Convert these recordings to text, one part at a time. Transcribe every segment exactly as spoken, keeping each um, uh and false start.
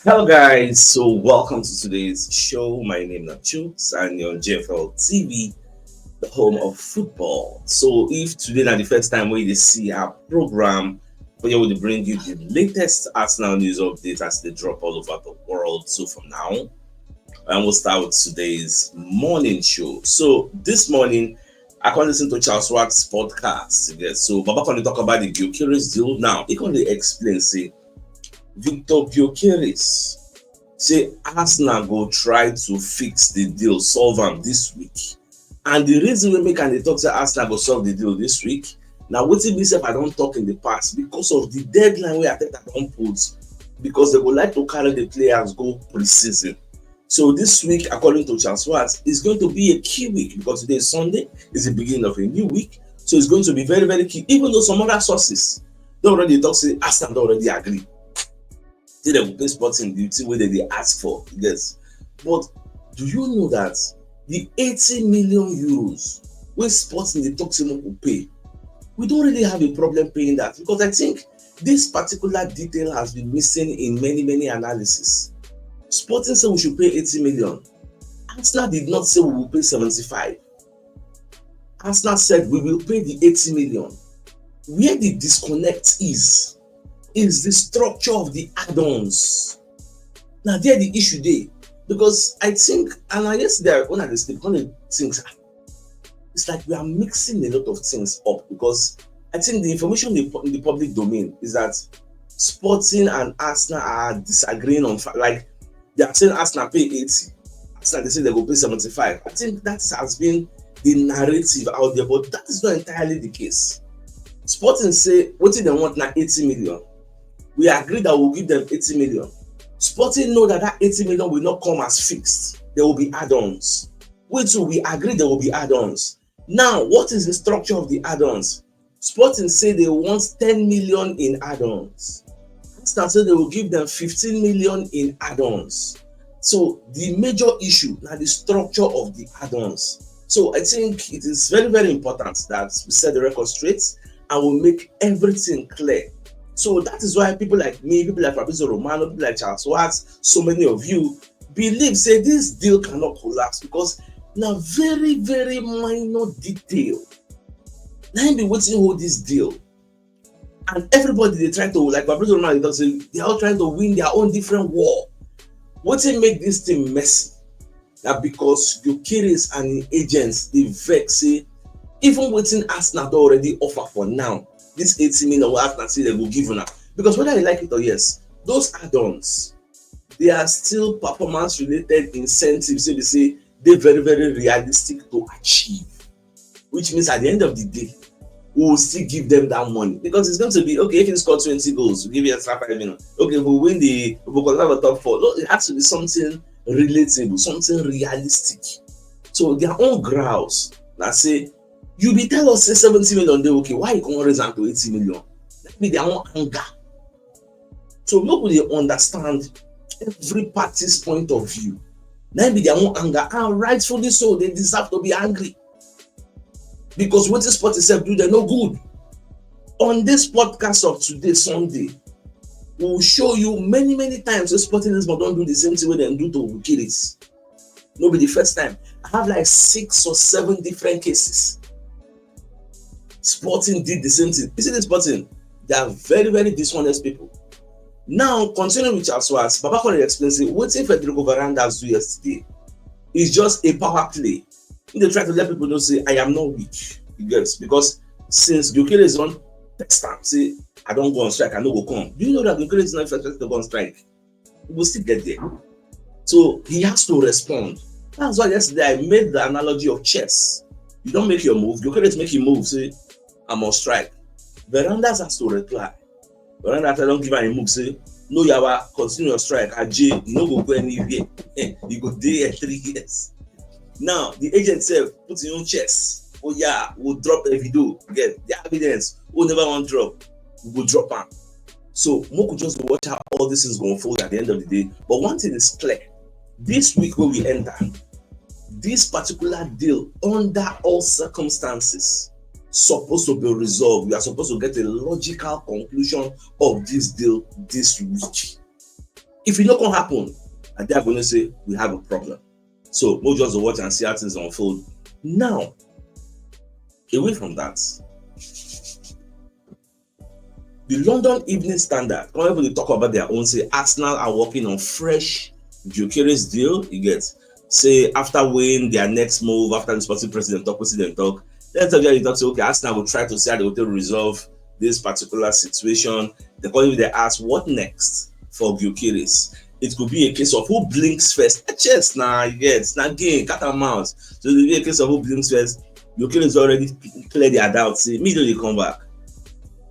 Hello, guys. So, welcome to today's show. My name is Chooks, and you're on G F L T V, the home of football. So, if today na the first time wey you see our program, we will bring you the latest Arsenal news updates as they drop all over the world. So, from now, and we'll start with today's morning show. So, this morning, I come listen to Charles Schwartz podcast. Yes. So, Baba come dey talk about the Gyökeres deal now. He come dey explain, say, Victor Gyökeres say Arsenal go try to fix the deal, solve am this week. And the reason wey make am dey talk say Arsenal go solve the deal this week, na wetin be sef I don talk in the past, because of the deadline wey Arteta don put, because they go like to carry the players go pre-season. So this week, according to Charles Schwartz, is going to be a key week, because today is Sunday, it's the beginning of a new week. So it's going to be very, very key, even though some other sources don already talk say Arsenal don already agree say they go pay Sporting the thing wey they dey ask for. Yes. But do you know that the eighty million euros wey Sporting dey talk say make we pay, we don't really have a problem paying that, because I think this particular detail has been missing in many, many analysis. Sporting say we should pay eighty million. Arsenal did not say we will pay seventy-five. Arsenal said we will pay the eighty million. Where the disconnect is, is the structure of the add-ons. Now, there the issue dey, because I think, and I yesterday when I dey sleep, one of the things, it's like we are mixing a lot of things up, because I think the information in the, pu- in the public domain is that Sporting and Arsenal are disagreeing on fa- like they are saying Arsenal pay eighty. Arsenal, they say they go pay seventy-five. I think that has been the narrative out there, but that is not entirely the case. Sporting say wetin dem want na eighty million. We agree that we'll give them eighty million. Sporting know that that eighty million will not come as fixed. There will be add-ons. We too, we agree there will be add-ons. Now, what is the structure of the add-ons? Sporting say they want ten million in add-ons. Arsenal say they will give them fifteen million in add-ons. So the major issue na the structure of the add-ons. So I think it is very, very important that we set the record straight and we make everything clear. So that is why people like me, people like Fabrizio Romano, people like Charles Schwartz, so many of you believe say this deal cannot collapse, because na very, very minor detail na im be wetin hold this deal. And everybody dey try to, like Fabrizio Romano dey talk say, they are all trying to win their own different war. Wetin make this thing messy na because Gyökeres and im agents dey vex say even wetin Arsenal don already offer for now, this eighty million wey Arsenal say dem go give una, because whether you like it or yes, those add-ons, they are still performance-related incentives wey be say dey very, very realistic to achieve, which means at the end of the day, we will still give them that money, because it's going to be, okay, if you score twenty goals, we give you extra five million. Okay, if we win the, if we qualify for top four. No, it has to be something relatable, something realistic. So their own grouse na say, you be tell us say seventy million dey okay, why you come raise am to eighty million? That be their own anger. So make we dey understand every party's point of view. Na im be their own anger, and rightfully so, they deserve to be angry, because wetin Sporting sef do dem no good. On this podcast of today, Sunday, we will show you many, many times wey Sporting Lisbon don do the same thing wey dem do to Gyökeres. No be the first time. I have like six or seven different cases. Sporting did the same thing. You see this Sporting, they are very, very dishonest people. Now, continuing with Charles Schwartz, Baba Kone explain say wetin Federico Varandas do yesterday is just a power play. He dey try to let people know say I am not weak. You get? Because since Gyökeres don text am say I don go on strike, I no go come. Do you know that Gyökeres is not expected to go on strike? We go still get there. So he has to respond. That's why yesterday I made the analogy of chess. You don make your move, Gyökeres make him move, say, "I'm on strike." Varandas has to reply. Varandas don give am a move, say, "No yawa, continue your strike. Aje, you no go go anywhere. You go dey here three years." Now, the agent sef put him own chess. "Oh yeah, we'll drop a video. Get the evidence. We never wan drop. We go drop am." So make we just watch how all these things go unfold at the end of the day. But one thing is clear. This week wey we enter, this particular deal, under all circumstances, supposed to be resolved. We are supposed to get a logical conclusion of this deal this week. If e no come happen, I dey going to say we have a problem. So we'll just watch and see how things unfold. Now, away from that, the London Evening Standard come even dey talk about their own, say Arsenal are working on fresh Gyökeres deal. You get, say after weighing their next move, after the sporting president talk, president talk, then tell you talk say, okay, Arsenal will try to see how they will take resolve this particular situation. They come even dey ask what next for Gyökeres. It could be a case of who blinks first. Chess na, you get, na game, cat and mouse. So it will be a case of who blinks first. Gyökeres already clear their doubts. Say me no dey come back.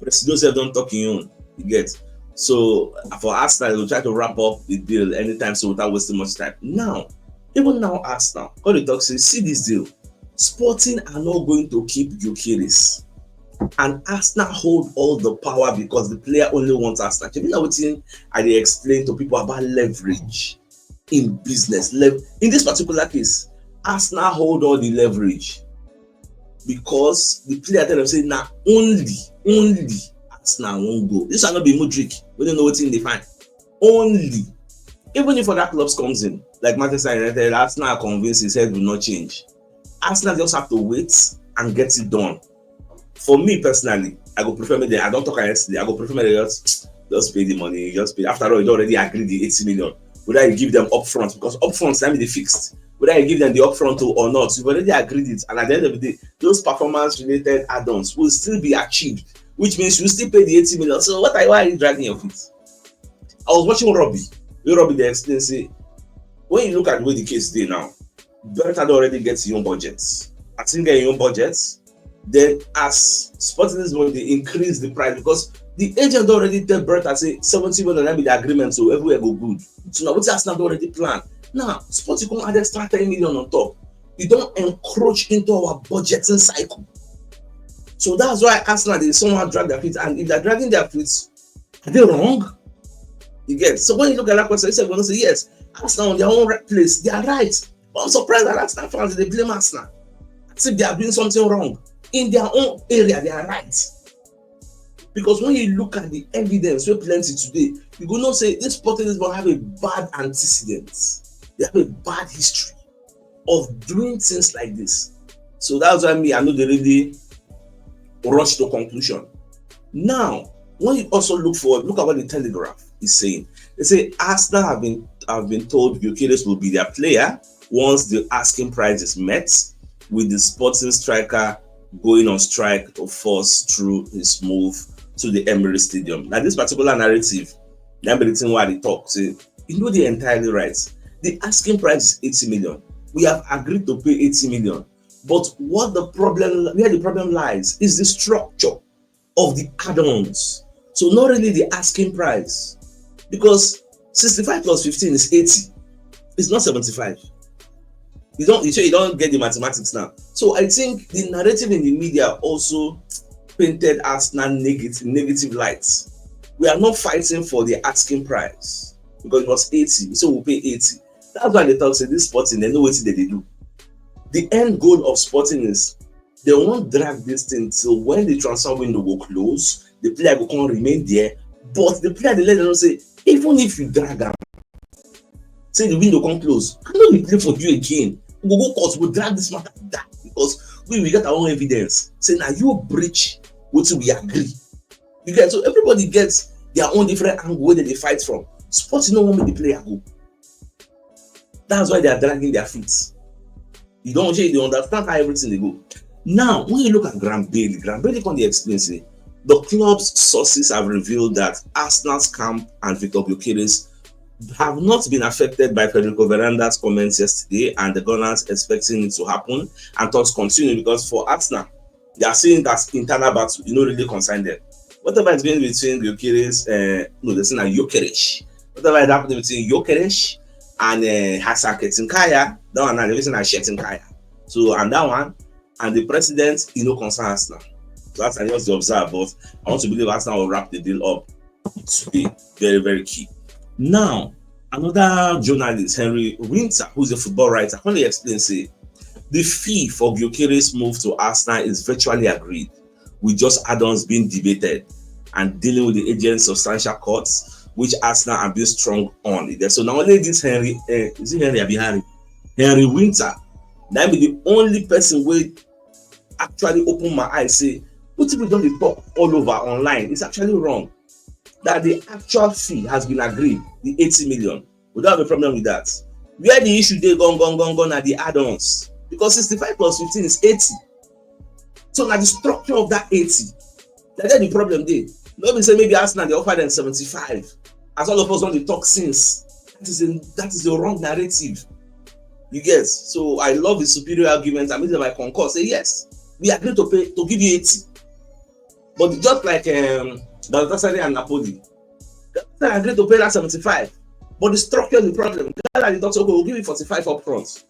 Presido sef don talk him own. You get, so for Arsenal, they will try to wrap up the deal anytime so without wasting much time. Now, even now, Arsenal come dey talk say, see this deal. Sporting are not going to keep Gyökeres, and Arsenal hold all the power because the player only wants Arsenal. Shebi na wetin I dey explain to people about leverage in business. Lev- in this particular case, Arsenal hold all the leverage because the player tell them say na only, only Arsenal wan go. This one no be Mudryk, we don't know wetin dey find. Only, even if other clubs comes in, like Manchester United, Arsenal are convinced his head will not change. Arsenal just have to wait and get it done. For me personally, I go prefer me. I don't talk yesterday. I go prefer me just just pay the money. Just pay. After all, you already agreed the eighty million. Whether you give them upfront, because upfront that be the fixed. Whether you give them the upfront or not, you've already agreed it. And at the end of the day, those performance-related add-ons will still be achieved, which means you still pay the eighty million. So what are, why are you dragging your feet? I was watching Robbie. Wey Robbie dey explain say, when you look at the way the case dey now, Berta don already get him own budget. As him get him own budget, then as Sporting Lisbon dey increase the price, because the agent don already tell Berta say seventy million na be the agreement, so everywhere go good. So na wetin Arsenal don already plan. Now, Sporting come add extra ten million on top. E don encroach into our budgeting cycle. So that's why Arsenal dey somehow drag their feet. And if they're dragging their feet, are they wrong? You get? So when you look at that question, you say, well, say yes, Arsenal on their own right place, they are right. But I'm surprised that Arsenal fans, they blame Arsenal as if they are doing something wrong. In their own area, they are right. Because when you look at the evidence wey plenty today, you go know say this Sporting Lisbon have a bad antecedent. They have a bad history of doing things like this. So that's why me, I no dey really rush to conclusion. Now, when you also look forward, look at what the Telegraph is saying. They say Arsenal have been have been told Gyökeres will be their player once the asking price is met, with the Sporting striker going on strike to force through his move to the Emirates Stadium. Now, this particular narrative, na be the thing why they talk. Say, you know, they entirely right. The asking price is eighty million. We have agreed to pay eighty million. But what the problem, where the problem lies, is the structure of the add-ons. So not really the asking price, because sixty-five plus fifteen is eighty. It's not seventy-five. You don't, you say you don't get the mathematics now. So I think the narrative in the media also painted Arsenal negative, negative lights. We are not fighting for the asking price because it was eighty, so we'll pay eighty. That's why they talk say this Sporting, they know what they do. The end goal of Sporting is they won't drag this thing till when the transfer window will close, the player will come remain there. But the player, they let them say, even if you drag am, say the window come close, I no dey play for you again. We go go court, we drag this matter down because we, we get our own evidence. Say now you breach what we agree. You get, so everybody gets their own different angle where they fight from. Sporting no want make the player go. That's why they are dragging their feet. You don't say they understand how everything they go. Now, when you look at Graham Bailey, Graham Bailey come dey explain say the club's sources have revealed that Arsenal's camp and Victor Gyökeres have not been affected by Federico Veranda's comments yesterday, and the Gunners expecting it to happen and talks continue, because for Arsenal, they are seeing that internal battle, you know, really concern them. Whatever is going between Gyökeres, uh, no, they say na Gyökeres. Whatever is happening between Gyökeres and uh, Hassan Ketinkaya, that one now they say na Shetinkaya. So and that one and the president, you know, concern Arsenal. So that's I just dey observe, but I want to believe Arsenal will wrap the deal up. It's very, very key. Now, another journalist, Henry Winter, who's a football writer, when he explains, say the fee for Gyökeres' move to Arsenal is virtually agreed, with just add-ons being debated and dealing with the agent's substantial cuts. which Arsenal have been strong on. So now only this Henry, uh, is it Henry Abihari? Henry Winter. That be the only person who actually opened my eyes. Say, what people don't talk all over online. It's actually wrong. That the actual fee has been agreed, the eighty million. We don't have a problem with that. Where the issue they gone, gone, gone, gone are the add-ons. Because sixty-five plus fifteen is eighty. So now the structure of that eighty, that's the problem there. Not be say maybe Arsenal they offer them seventy-five. As all of us on the talk since, that is a, that is the wrong narrative. You get? So I love the superior argument. I mean, I concur. Say yes, we agree to pay to give you eighty, but just like um, Galatasaray and Napoli, Galatasaray agreed to pay that seventy-five, but the structure is the problem. Galatasaray talks, okay, we'll give you forty-five up front.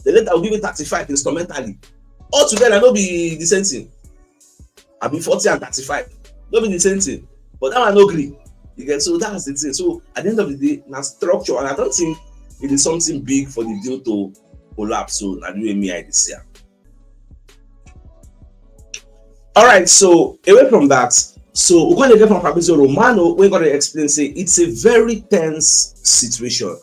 The later will give you thirty-five instrumentally. All together, no be the same thing. I be forty and thirty-five. No be the same thing. But that one no agree. You get? So that's the thing. So at the end of the day, now structure, and I don't think it is something big for the deal to collapse. So I do me I this year. All right, so away from that, so we're going to get from Fabrizio Romano. We're going to explain, say it's a very tense situation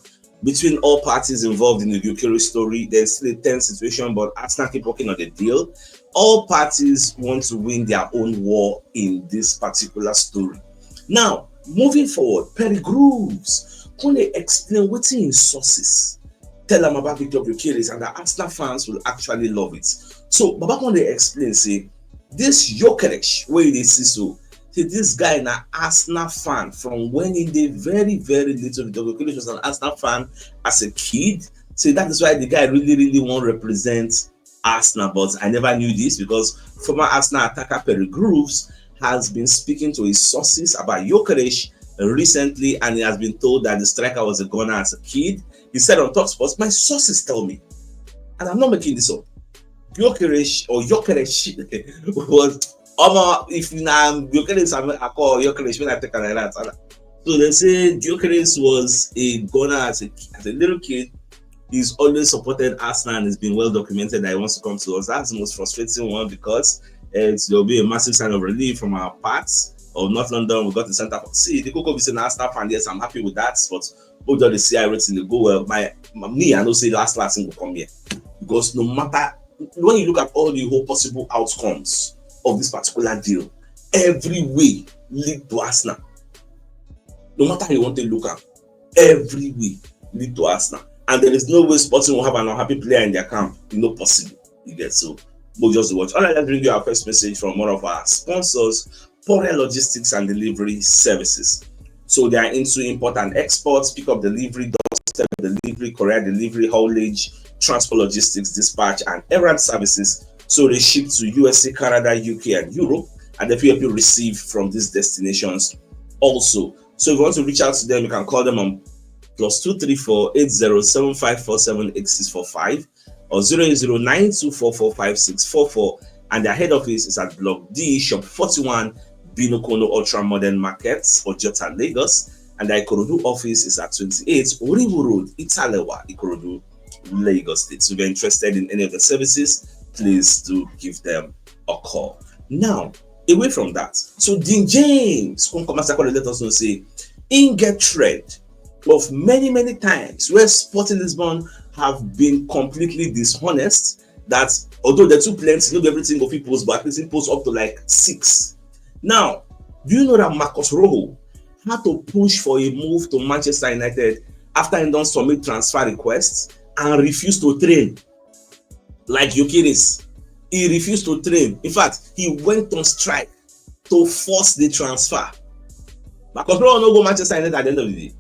between all parties involved in the Gyökeres story. There's still a tense situation, but Arsenal keep working on the deal. All parties want to win their own war in this particular story. Now, moving forward, Perry Grooves, can they explain what in sources? Tell them about Victor Gyökeres, and the Arsenal fans will actually love it. So, Baba can they explain, say, this Gyökeres, where they see so, say this guy na Arsenal fan from when he dey very, very little. Victor Gyökeres was an Arsenal fan as a kid. So that is why the guy really, really won't represent Arsenal. But I never knew this because former Arsenal attacker Perry Grooves has been speaking to his sources about Gyökeres recently, and he has been told that the striker was a gunner as a kid. He said on Talk Sports, my sources tell me, and I'm not making this up. Gyökeres or Gyökeres was Omo, if na Gyökeres I call Gyökeres when I take am like that. So they say Gyökeres was a gunner as a, as a little kid. He's always supported Arsenal and it's been well documented that he wants to come to us. That's the most frustrating one because uh, there'll be a massive sign of relief from our parts of North London. We got the centre for see the Coco Vicent Arsenal fan. Yes, I'm happy with that. But hold on, the C I rating they go well. My, my me, I know say last last thing will come here because no matter when you look at all the whole possible outcomes of this particular deal, every way lead to Arsenal. No matter how you want to look at, every way lead to Arsenal. And there is no way Sporting will have an unhappy player in their camp. It's not possible. You get? So we'll just watch. All right, let's bring you our first message from one of our sponsors, Poria Logistics and Delivery Services. So they are into import and export, pick up delivery, doorstep delivery, courier delivery, haulage, transport logistics, dispatch, and errand services. So they ship to U S A, Canada, U K, and Europe, and they help you receive from these destinations also. So if you want to reach out to them, you can call them on plus two three four eight zero seven five four seven eight six four five or zero eight zero nine two four four five six four four. And their head office is at Block D, Shop forty-one, Binokono Ultra Modern Markets, Ojota, Lagos. And the Ikorodu office is at twenty-eight Oriwu Road, Italewa, Ikorodu, Lagos State. So if you're interested in any of the services, please do give them a call. Now, away from that, so Dean James come come as I call it, let us know say in get trend of many, many times where Sporting Lisbon have been completely dishonest. That although the two plenty, not everything of people post, but at least he post up to like six. Now, do you know that Marcus Rojo had to push for a move to Manchester United after he done submit transfer requests and refused to train like Gyökeres? He refused to train. In fact, he went on strike to force the transfer. Marcus Rojo no go Manchester United at the end of the day.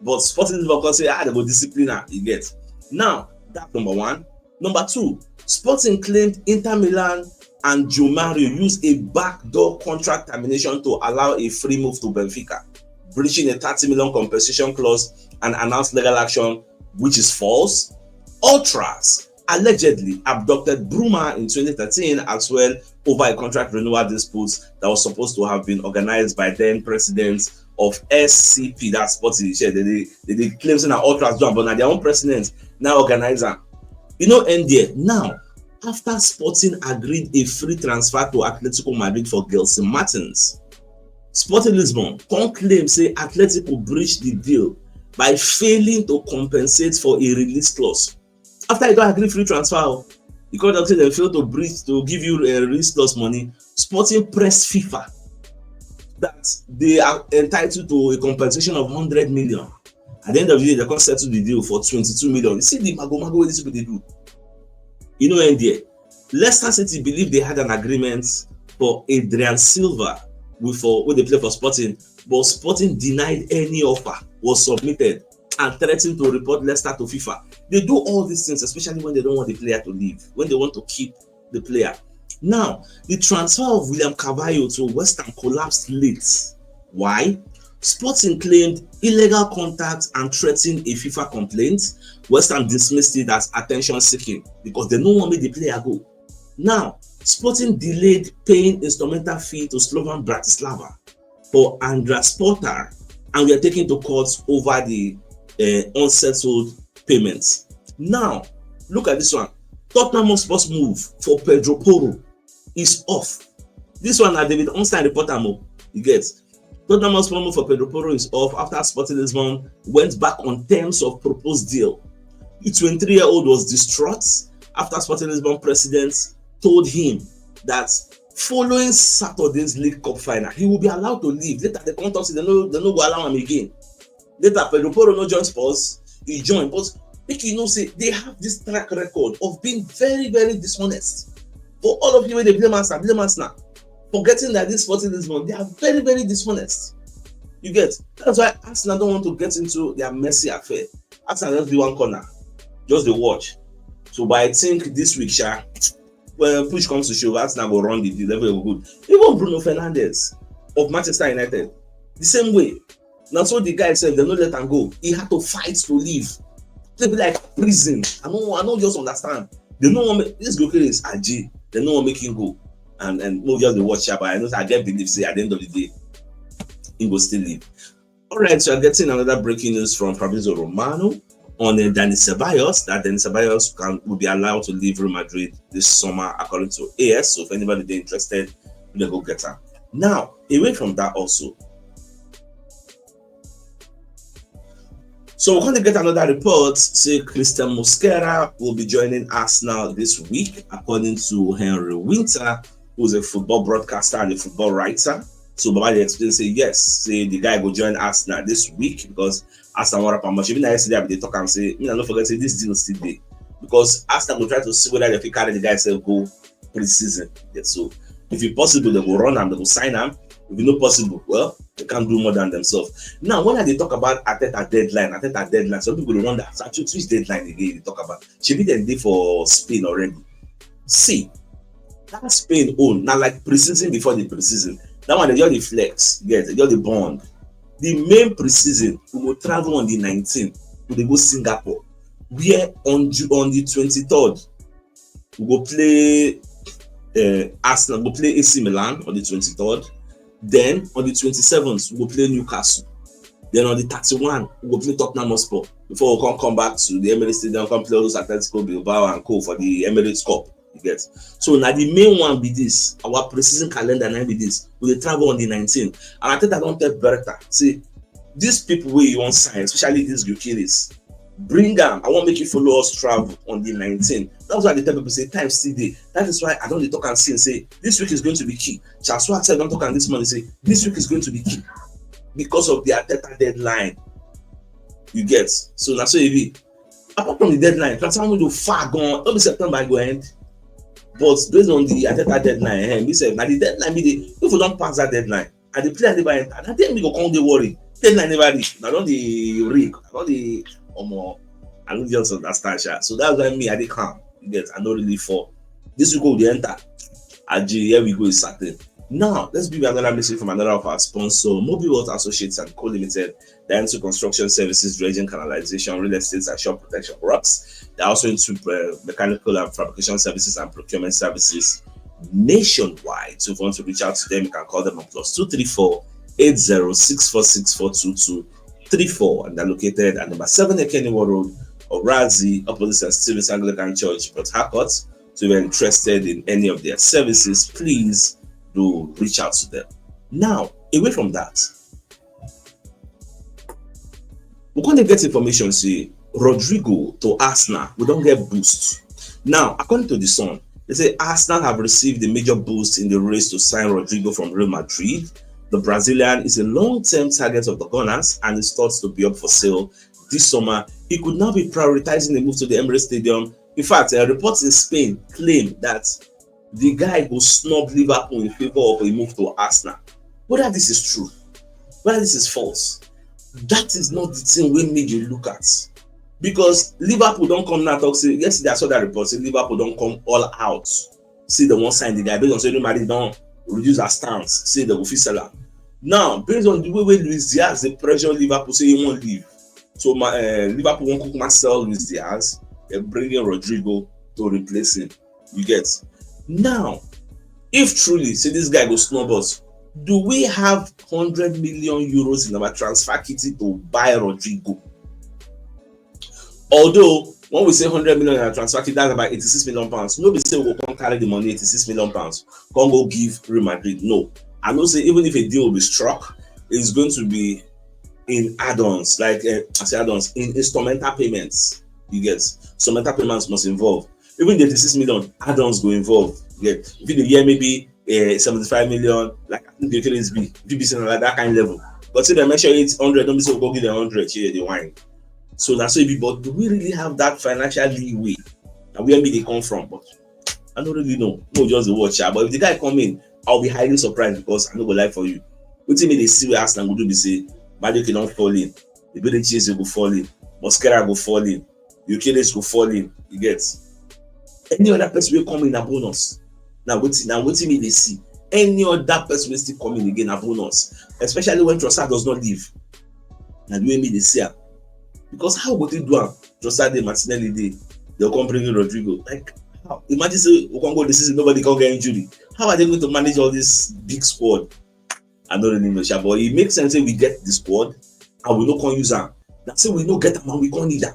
But Sporting Lisbon come say, ah, they go discipline am, you get. Now, that's number one. Number two, Sporting claimed Inter Milan and João Mario used a backdoor contract termination to allow a free move to Benfica, breaching a thirty million compensation clause and announced legal action, which is false. Ultras allegedly abducted Bruma in twenty thirteen as well over a contract renewal dispute that was supposed to have been organized by then president of S C P, that's Sporting. They, they, they claim say na Ultras do am, but na their own president, na organizer. You know, end there. Now, after Sporting agreed a free transfer to Atletico Madrid for Gelson Martins, Sporting Lisbon come claim say Atletico breach the deal by failing to compensate for a release clause. After e don agree free transfer, e come talk say dem fail to breach to give you a release clause money. Sporting press FIFA that they are entitled to a compensation of hundred million. At the end of the day, they come settle the deal for twenty-two million. You see the mago mago wey these people dey do. E no end there. Leicester City believe they had an agreement for Adrien Silva, wey for wey dey play for Sporting, but Sporting denied any offer was submitted and threatened to report Leicester to FIFA. They do all these things, especially when they don't want the player to leave, when they want to keep the player. Now, the transfer of William Carvalho to West Ham collapsed late. Why? Sporting claimed illegal contact and threatened a FIFA complaint. West Ham dismissed it as attention seeking because they no want make the player go. Now, Sporting delayed paying instrumental fee to Slovan Bratislava for Andras Potar, and we are taking to court over the uh, unsettled payments. Now, look at this one. Tottenham Hotspur's move for Pedro Porro is off. This one na David Ornstein report am o. You get? Tottenham Hotspur's move for Pedro Porro is off after Sporting Lisbon went back on terms of proposed deal. The twenty-three-year-old was distraught after Sporting Lisbon president told him that following Saturday's League Cup final, he will be allowed to leave. Later, they come talk say they no they no go allow am again. Later, Pedro Porro no join Spurs, he join. But make you know say they have this track record of being very, very dishonest. For all of you wey dey blame Arsenal, blame Arsenal. Forgetting that this Sporting Lisbon, they are very, very dishonest. You get? That's why Arsenal don't want to get into their messy affair. Arsenal just do one corner, just dey watch. So, but I think this week, sha, when push comes to shove, Arsenal go run the deal, level go good. Even Bruno Fernandes of Manchester United, the same way. Na so the guy sef, dem no let am go. He had to fight to leave. They be like prison. I no I no just understand. They no want make this Gyökeres Aji. They no want make him go. And and no just dey watch sha, but I know say I get belief say at the end of the day, he go still leave. All right, so I'm getting another breaking news from Fabrizio Romano on uh, Dani Ceballos, that Dani Ceballos can will be allowed to leave Real Madrid this summer, according to A S. So if anybody dey interested, they go get am. Now, away from that also. So we're going to get another report. Say Christian Mosquera will be joining Arsenal this week, according to Henry Winter, who's a football broadcaster and a football writer. So Baba dey explain say yes, say the guy go join Arsenal this week because Arsenal wan wrap am up. Even yesterday I bin dey talk am say, me I no forget say this deal still dey because Arsenal go try to see whether they fit carry the guy sef go pre-season. Yeah, so if e possible, they go run am, they go sign am. If e no possible, well, they can't do more than themselves. Now, when I dey talk about Arteta deadline, Arteta deadline, some people dey wonder, so which deadline again you dey talk about? Shebi dem dey for Spain already. See, that Spain own na like pre-season before the pre-season. That one dey just dey flex, yes, dey just dey bond. The main pre-season, we go travel on the nineteen, we dey go Singapore, where on Ju- on the twenty-third we go play uh, Arsenal, go play A C Milan on the twenty-third. Then on the twenty-seventh, we go play Newcastle. Then on the thirty-one, we go play Tottenham Hotspur before we come come back to the Emirates Stadium, come play all those Atletico Bilbao and co for the Emirates Cup. You get? So now the main one be this. Our pre-season calendar now be this. We dey travel on the nineteen, and I think I don't tell Bertha. See, these people wey you wan sign, especially these Gyökeres, bring am. I wan make you follow us travel on the nineteen. That's why I dey tell people say time still dey. That is why I don dey talk am since say this week is going to be key. Charles Schwarz sef don talk am this morning say this week is going to be key because of the Arteta deadline. You get? So na so e be. Apart from the deadline, transfer window far gone. No be September e go end. But based on the Arteta deadline, eh, me sef, na the deadline be the if we don pass that deadline and the player never enter, na then we go come dey worry. Deadline never reach, na don dey rig, na don dey omo. I no just understand sha. So that's why me I dey calm. You get? I no really fall. This week we dey enter. Aji, here we go is certain. Now let's give you another message from another of our sponsor, Mobile World Associates and Co Limited. They're into construction services, dredging, canalization, real estate, and shore protection works. They're also into uh, mechanical and fabrication services and procurement services nationwide. So if you want to reach out to them, you can call them on plus two three four eight zero six four six four two two three four. And they're located at number seven Ekeniwa Road, Orazi, opposite Saint Stephen's Anglican Church, Port Harcourt. So if you're interested in any of their services, please do reach out to them. Now, Away from that, we come dey get information say Rodrygo to Arsenal, we don get boost. Now, according to The Sun, they say Arsenal have received a major boost in the race to sign Rodrygo from Real Madrid. The Brazilian is a long-term target of the Gunners and is thought to be up for sale this summer. He could now be prioritizing a move to the Emirates Stadium. In fact, uh, reports in Spain claim that the guy go snub Liverpool in favor of a move to Arsenal. Whether this is true, whether this is false, that is not the thing wey make you look at. Because Liverpool don come now talk say, yesterday I saw that report say Liverpool don come all out, say they wan sign the guy based on say Real Madrid don reduce their stance, say they go fit sell am. Now, based on the way wey Luis Diaz dey pressure Liverpool say he wan leave, so my, uh, Liverpool wan kukuma sell Luis Diaz, they bring in Rodrygo to replace him. You get? Now, if truly say this guy go snub us, do we have hundred million euros in our transfer kitty to buy Rodrygo? Although, when we say hundred million in our transfer kitty, that's about eighty-six million pounds. No be say we go come carry the money, eighty-six million pounds, come go give Real Madrid. No. I know say even if a deal will be struck, it's going to be in add-ons, like, uh, I say add-ons, in instrumental payments. You get? Instrumental payments must involve. Even the eighty-six million, add-ons go involve. You get? If you dey hear maybe, uh, seventy-five million, like I think the case be, V B C na like that kind level. But say they mention eight hundred, don't be so go give them hundred, here they wine. So that's so it be. But do we really have that financial leeway? And where me they come from? But I don't really know. No, just the watch. But if the guy come in, I'll be highly surprised because I no go lie for you. Wetin me dey see wey Arsenal go do be say Madueke don fall in, Eberechi Eze go fall in, Mosquera go fall in, Gyökeres go fall in. You get? Any other person wey come in na bonus. Na wetin, na wetin me dey see. Any other person wey still come in again na bonus, especially when Trossard does not leave. Na the way me dey see am. Because how go they do am? Trossard dey, Martinelli dey, they'll come bring in Rodrygo. Like, how? Imagine say we can go this season, nobody can get injury. How are they going to manage all this big squad? I don't really know, sha, but it makes sense say we get the squad and we no can use am. That's say we no get am and we can't need am.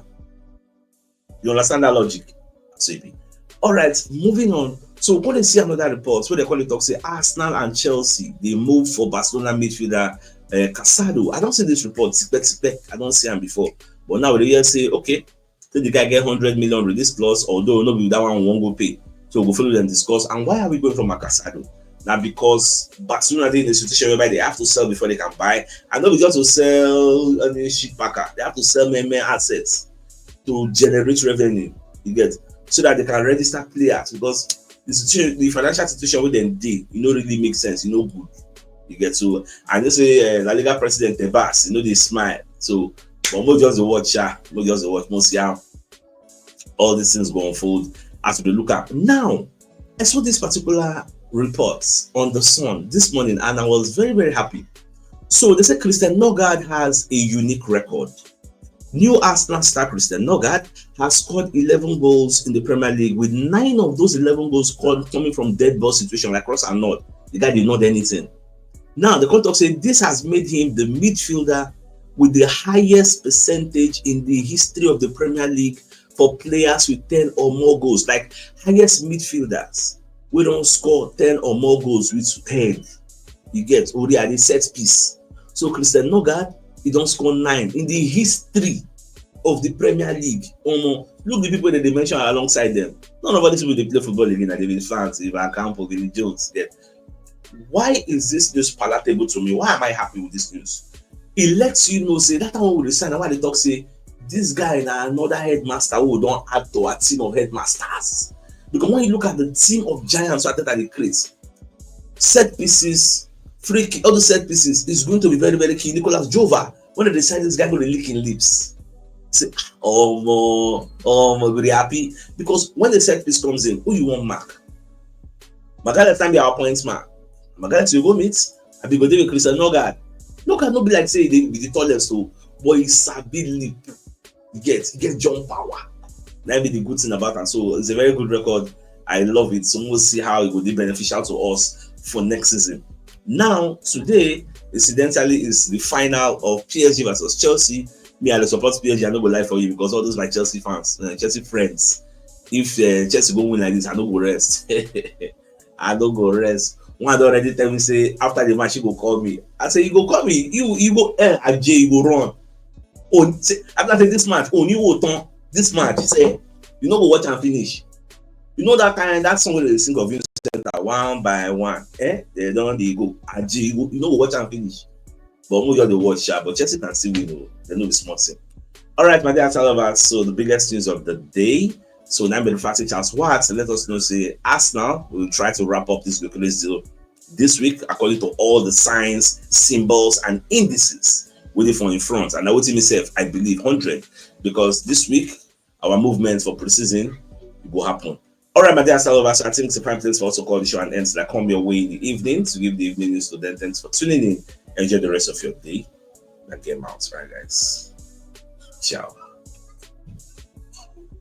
You understand that logic? So it be. All right, moving on. So we gonna see another report where they call it talk say Arsenal and Chelsea they move for Barcelona midfielder, uh, Casado. I don't see this report. Spec, spec. I don't see him before. But now they hear say, okay, so the guy get hundred million release clause, although no be that one won't go pay. So we'll follow them discuss. And why are we going for Marc Casado? Now because Barcelona dey in a situation whereby they have to sell before they can buy. And not just to sell any shit packer. They have to sell main, main assets to generate revenue. You get? So that they can register players because the situation, the financial situation with them dey, it no really make sense. It no good. You get? So I know say, uh, La Liga president Tebas, you know they smile. So but we just dey watch, yeah, we just dey watch, we see how all these things go unfold as we look at now. I saw this particular report on The Sun this morning and I was very, very happy. So they say Christian Nørgaard has a unique record. New Arsenal star Christian Nørgaard has scored eleven goals in the Premier League, with nine of those eleven goals scored coming from dead ball situation like cross and nod. The guy did not do anything. Now the contract say this has made him the midfielder with the highest percentage in the history of the Premier League for players with ten or more goals, like highest midfielders wey don score ten or more goals with ten. You get? Ori at the set piece. So Christian Nørgaard, he don score nine in the history of the Premier League. Omo, look the people that they mention alongside them. None of all these people they play football again. David France, Ivan Campo, Vinny Jones. Get? Why is this news palatable to me? Why am I happy with this news? It lets you know say that time we resign, why they talk say this guy na another headmaster who don't add to our team of headmasters. Because when you look at the team of giants that they create, set pieces, free kick, all the set pieces is going to be very, very key. Nicolas Jova, when they decide this guy go to lick in lips, say, oh more, oh more, go dey happy because when the set piece comes in, who you want mark? Magalhaes time be our point man. Magalhaes you go meet, I be go dey with Christian Nørgaard. Nørgaard no be like say he be the tallest o, but he sabi leap. He get, he get jump power. That be the good thing about him. So it's a very good record. I love it. So we'll see how it will be beneficial to us for next season. Now, today, incidentally, is the final of P S G versus Chelsea. Me, I dey support P S G. I no go lie for you because all those my Chelsea fans, uh, Chelsea friends, if uh, Chelsea go win like this, I no go rest. I no go rest. One don already tell me say after the match he go call me. I say, "You go call me? You you go eh Ajay, you go run." Oh, say, after say this match, oh, you go turn this match. Say you no go watch and finish. You know that kind that song wey dey sing of you center one by one. Eh, they don dey go. Ajay, you, go, you no go watch and finish. But we just dey watch sha. But Chelsea can still win o. They no be small thing. All right, my dear Arsenal lovers. So the biggest news of the day. So now the fact Charles Watts let us know say Arsenal will try to wrap up this Gyökeres deal this week, according to all the signs, symbols, and indices waiting for in front. And I would myself, I believe hundred because this week our movement for preseason will happen. All right, my dear Arsenal lovers. I think it's a prime place for us to call the show and end. So I come your way in the evening to give the evening news to them. Thanks for tuning in. Enjoy the rest of your day. And game out, right, guys? Ciao.